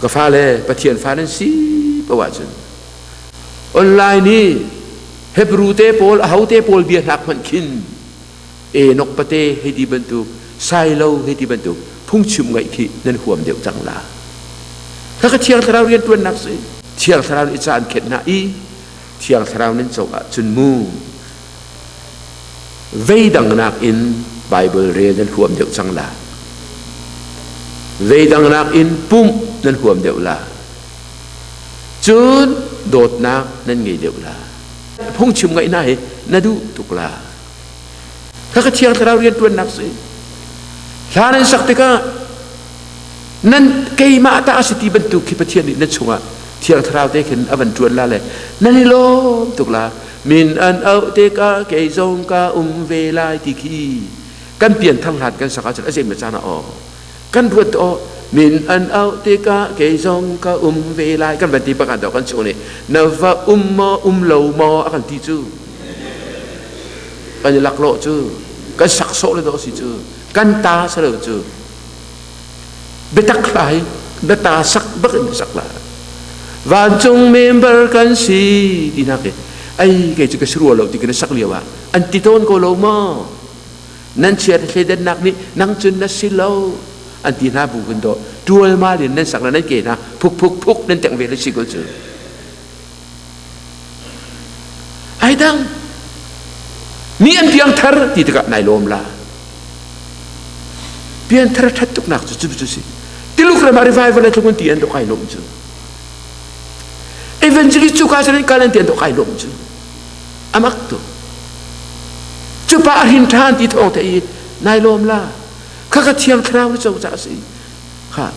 Ka fale Pathian fa nan si paoh ahcun online i Hebrew te pawl aho te pawl bia hnak hmanh khin Enok pate hei ti bantuk Silo hei ti bantuk phungchim ngaih khi nan huam deuh cang la. Khakha Thiang Thlarau rianṭuannak si. Thiang Thlarau nih ca an khenh hna i Thiang Thlarau nan co ahcun mu veidang nakin Bible rel nan huam deuh cang la. Veidang nakin pumh nan huam deuh la. Cun dawtnak nan ngei deuh la. Phungchim ngaih hna hi na duh tuk la. Khakha Thiang Thlarau rianṭuannak si. Hla nan sak tikah nan keimah ta a si ti bantuk khi Pathian nih na chungah Thiang Thlarau te khin a van ṭuan la le nan i lawm tuk la. Min an auh tikah kei zong ka um ve lai ti khi kan pianthar hlan kan sak ahcun a zeimah caan ah aw kan ruat aw min an auh tikah kei zong ka um ve lai kan van ti bak ah kan chung nih na va um maw um lo maw a kan ti cu kan i laklawh cu kan sak sawh le dawh si cu kan ta si lo cu biatak hla hi na ta sak bak in sak la vancung member kan si ti nak i ai kei cu ka si rua lo ti kan sak lio ah an ti tawn ko lo maw nan chiat thleidannak nih nang cun na si lo an ti hna bu kun do tual mal in nan sak la nan ke hna phuk phuk phuk nan teng ve le si ko cu Ai dang. Mi an piangthar ti tikah nai lawm la. Pianthar ṭhat tuknak cu cu cu si. Tiluk ram ah revival a tlung an ti an dok ai lawm cu. Evangelist cu ka an kal an ti an dok ai lawm cu. Amak tu. Cu pa a hrin ṭhan ti thawng te i nai lawm la. Kha ka thiang thlarau na co ca si. Kha.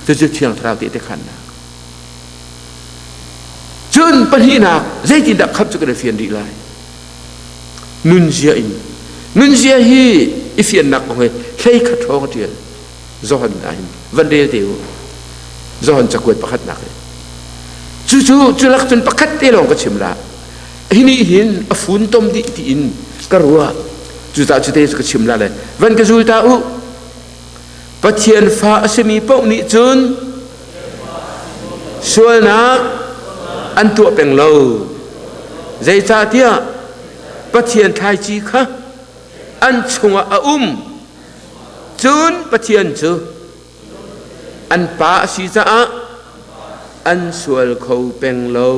Cucu thiang thlarau te te khan nak. Cun pahnihnak zeitindah khamh cu kan i fian rih lai? Nunzia in. Nunzia hi i fiannak kong hi hlei khat hrawng a ṭial. Johan ah hin van rel te u. Johan cakuat pakhatnak hi. Cucu cu lak cun pakhat te lawng ka chim la. Hi nih hin a funtom dih tiin ka ruah. Cucaah cu te cu ka chim la le van ka zul ta u. Pathian fa a simi paoh nih cun sualnak an tuah peng lo. Zeicahtiah Pathian thlaici kha an chungah a um. Cun Pathian cu an pa a si caah an sual kho peng lo.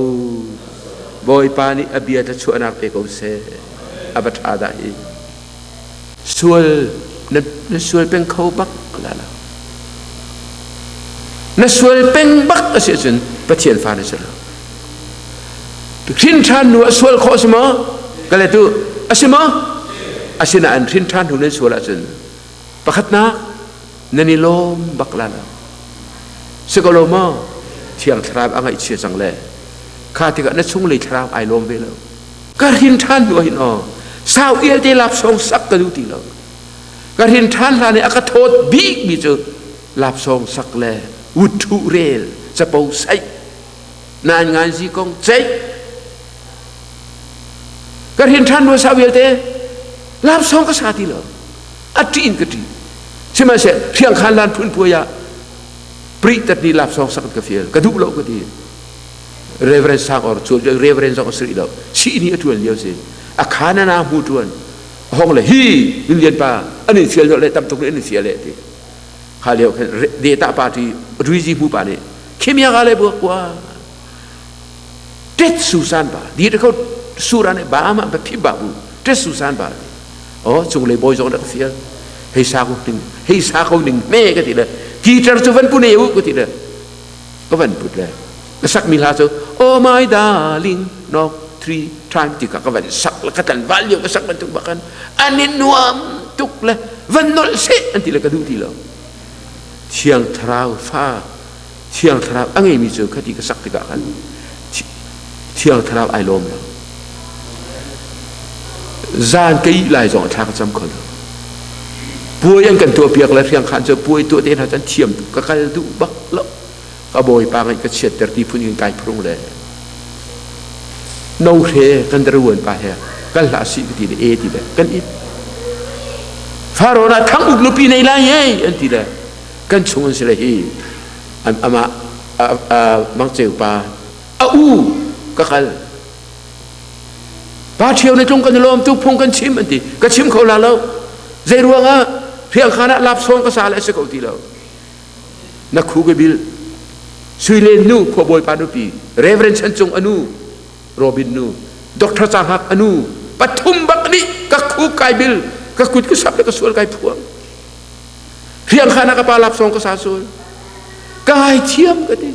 Bawipa nih a bia thluachuahnak pe ko seh. A va ṭha dah hi. Sual na, na sual peng kho bak la lo. Na sual peng bak a si ahcun Pathian fa na si lo. Hrin ṭhan hnu ah sual khawh a si maw? Ka le tu a si maw? Asinain hrin ṭhan hnu nan sual ahcun pakhatnak nan i lawm bak la lo. Si ko lo maw? Thiang Thlarau a ngaihchia cang le kha tikah na chunglei thlarau ai lawm ve lo. Ka hrin ṭhan hnu ah hin aw sau ialte lapsawng sak ka duh ti lo. Ka hrin ṭhan hlan i a ka thawt bikmi cu lapsawng sak le wutṭhu rel capo saih nain nganzi kong ceih. Ka hrin ṭhan hnu sau vialte lapsawng ka sa ti lo. A ṭih in ka ṭih. Sihmanhseh hriangkhan lan phun puai ah pri tat ni lapsawng sak ka fial. Ka duh lo ka ti. Reverend Sang or cu Reverend zong a si rih lo. Si ni a ṭuan lio si. A khanana hmu ṭuan. Hong le hi Indian pa an in fial le tam tuk in fial le ti. Kha lio khan data party Ruizi hmu pa nih khimia ga le buak kwa tet su san ba di ko sura ne ba ma ba phi ba bu tet su san ba oh cung lei boy zong rak fial hei sa ko ning hei sa ko ning me ka ti le guitar cu van pu ne u ka ti le ka van put le ka sak mi hla cu oh my darling no three time ti ka ka van sak le ka tan val lio ka sak bantuk bakan an i nuam tuk le van nolh se an ti le ka duh ti lo thiang thlarau fa thiang thlarau a ngeimi cu khati ka sak tikah khan thiang thlarau ai lawm lo zan ka ih lai zong a thla ka cam kho lo puai an kan tuah piak le hriang khan cu puai tuah te hna cun thiam ka kal duh bak lo ka bawipa ngaih ka chiatter ti phun in kai phurung le no hre kan daruan pa he kal hlah si ka ti le e ti le kan it Faro na thang uk nupi nei lai ye an ti le kan chung an si le hi amah Mang Ceu pa a u ka kal. Pa ṭhio na tlung kan i lawm tu phung kan chim an ti. Ka chim kho la lo. Zei ruangah hriangkhan ah lapsawng ka sa le a si ko ti lo. Na khu ka bil. Suilen nu khuabawi pa nupi Reverend Chan Cung anu Robin nu Dr. Chang Hak anu pathum bak nih ka khu kai bil ka kut ka sap le ka sual kai phuang. Hriangkhan ah ka pa lapsawng ka sa sul. Ka ngaithiam ka ti.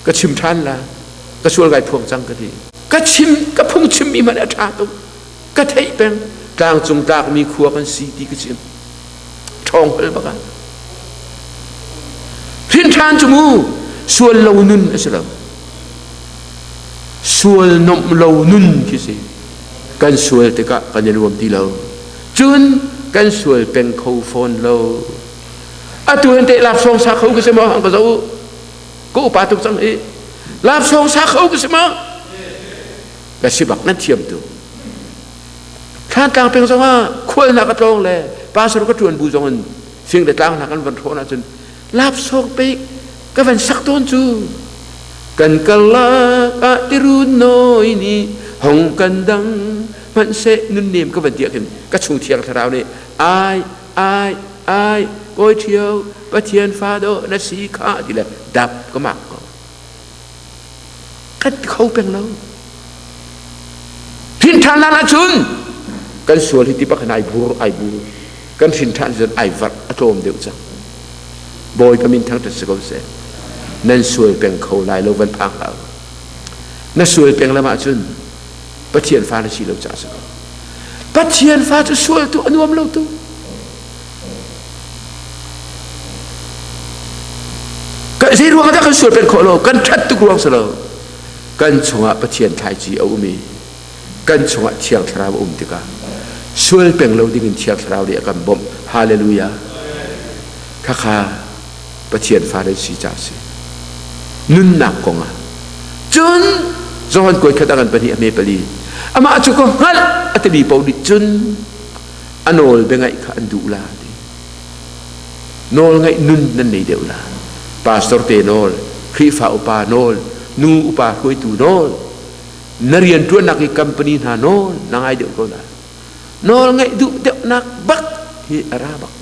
Ka chim ṭhan la. Ka sual kai phuang cang ka ti. Ka chim ka phung chimmi hmanh a ṭha tuk. Ka theih peng. Tlangcung tlakmi khua kan si ti ka chim. Ṭhawng hal bak ah. Hrin ṭhan cu mu sual lo nun a si lo. Sual nomh lo nun khi si. Kan sual tikah kan i nuam ti lo. Cun kan sual peng kho fawn lo. Atu hin teh laksawng sa kho ka si maw hang ka zoh u. Ka upa tuk cang hi. Laksawng sa kho ka si maw? Ka si bak nan thiam tu. Thlantlang peng zong ah khualnak a tlawng le pastor ka ṭuan bu zong in fing le tlang hna kan van hrawn ahcun lapsawk pe ka van sak tawn cu kan karlak ah tirun nawi nih hong kan dang hmanhseh nunnem ka van tiah khin ka chung thiang thlarau nih ai ai ai kawi ṭhio Pathian fa dawh na si kha ti le dap ka mak ko kan ti kho peng lo hrin ṭhan lan ahcun kan sual hi ti pakhat ai bur ai bur kan hrin ṭhan cun ai varh a tlawm deuh cang Bawipa min thangṭhat si ko seh nan sual peng kho lai lo van phang hlah na sual peng lam ahcun Pathian fa na si lo caah si ko Pathian fa cu sual tu a nuam lo tu Zei ruang dah kan sual peng khawh lo? Kan ṭhat tuk ruang si lo. Kan chungah Pathian thlaici a um i kan chungah Thiang Thlarau a um tikah sual peng lo dingin Thiang Thlarau nih a kan bawmh. Hallelujah. Khakha Pathian fa nan si ca si. Nunnak kongah. Cun Johan kuai khat a ngan pahnih a hme pali. Amah cu ka hngalh a timi paoh nih cun a nawl biangaih kha an duh la ti nawl ngaih nun nan nei deuh la pastor te nawl Khrihfa upa nawl nu upa hruaitu nawl na rian ṭuannak i company hna nawl na ngai deuh ko la nawl ngaih duh deuhnak bak hi a ra bak.